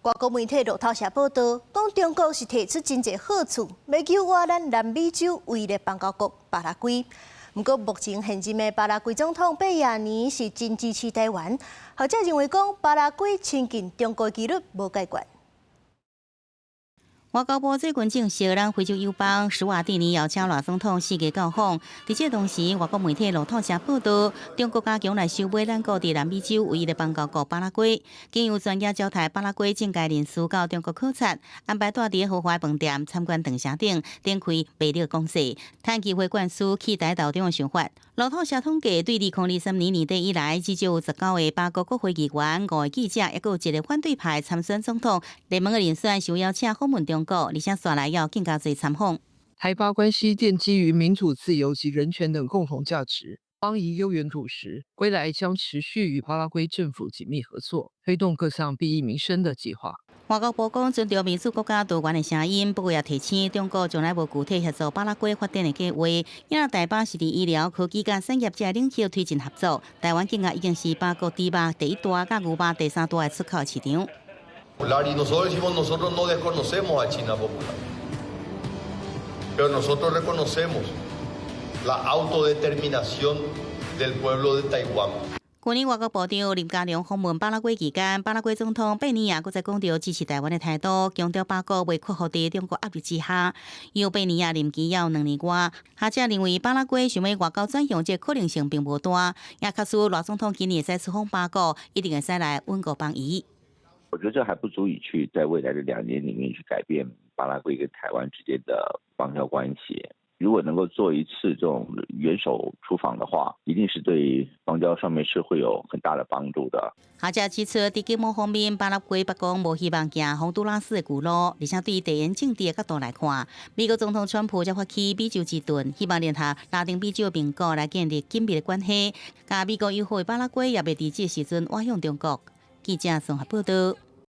外國媒體路透社報道，講中國是提出真濟好處，欲誘挖咱南美洲唯一的邦交國巴拉圭。毋過目前現任的巴拉圭總統貝亞尼是真支持台灣，學者認為講巴拉圭親近中國的機率無蓋懸。外交部最近證實，咱非洲友邦史瓦蒂尼邀請賴總統四界到訪。佇這同時，外國媒體路透社報道，中國加強來收買咱國佇南美洲唯一的邦交國巴拉圭，經由專業招待巴拉圭政界人士到中國考察，安排蹛佇豪華飯店參觀長城頂，展開魅力攻勢，趁機會灌輸棄台投中的想法。路透社統計，對2023年年底以來，至少有19個巴國國會議員、五個記者，抑閣有一個反對派參選總統聯盟的人選受邀請訪問中國，而且紲來猶更加濟參訪。台巴關係奠基於民主、自由及人權等共同價值，邦誼悠遠篤實。未來將持續與巴拉圭政府緊密合作，推動各項裨益民生的計劃。外交部講尊重民主國家多元的聲音，不過也提醒中國從來無具體協助巴拉圭發展的計劃。因為台巴是佇醫療、科技佮產業這領域推進合作。台灣境內已經是巴國豬肉第一大、佮牛肉第三大的出口市場。 Y nosotros decimos, nosotros no desconocemos a China Popular, pero nosotros reconocemos la autodeterminación del pueblo de Taiwán. 去年外交部長林佳龍訪問巴拉圭期間，巴拉圭總統貝尼亞閣再講著支持台灣的態度，強調巴國袂屈服佇中國壓力之下。由貝尼亞任期猶2年外，學者認為巴拉圭想欲外交轉向這可能性並無大，也假使賴總統今年會使出訪巴國，一定會使來穩固邦誼。我覺得這還不足以去在未來的2年裡面去改變巴拉圭跟台灣之間的邦交關係。如果能夠做一次這種元首出訪的話，一定是對邦交上面是會有很大的幫助的。學者指出，佇經貿方面，巴拉圭北講無希望行洪都拉斯的舊路，而且對地緣政治的角度來看，美國總統川普才發起美洲之盾，希望聯合拉丁美洲盟國來建立緊密的關係，佮美國友好的巴拉圭也袂佇這時陣倚向中國。記者綜合報道。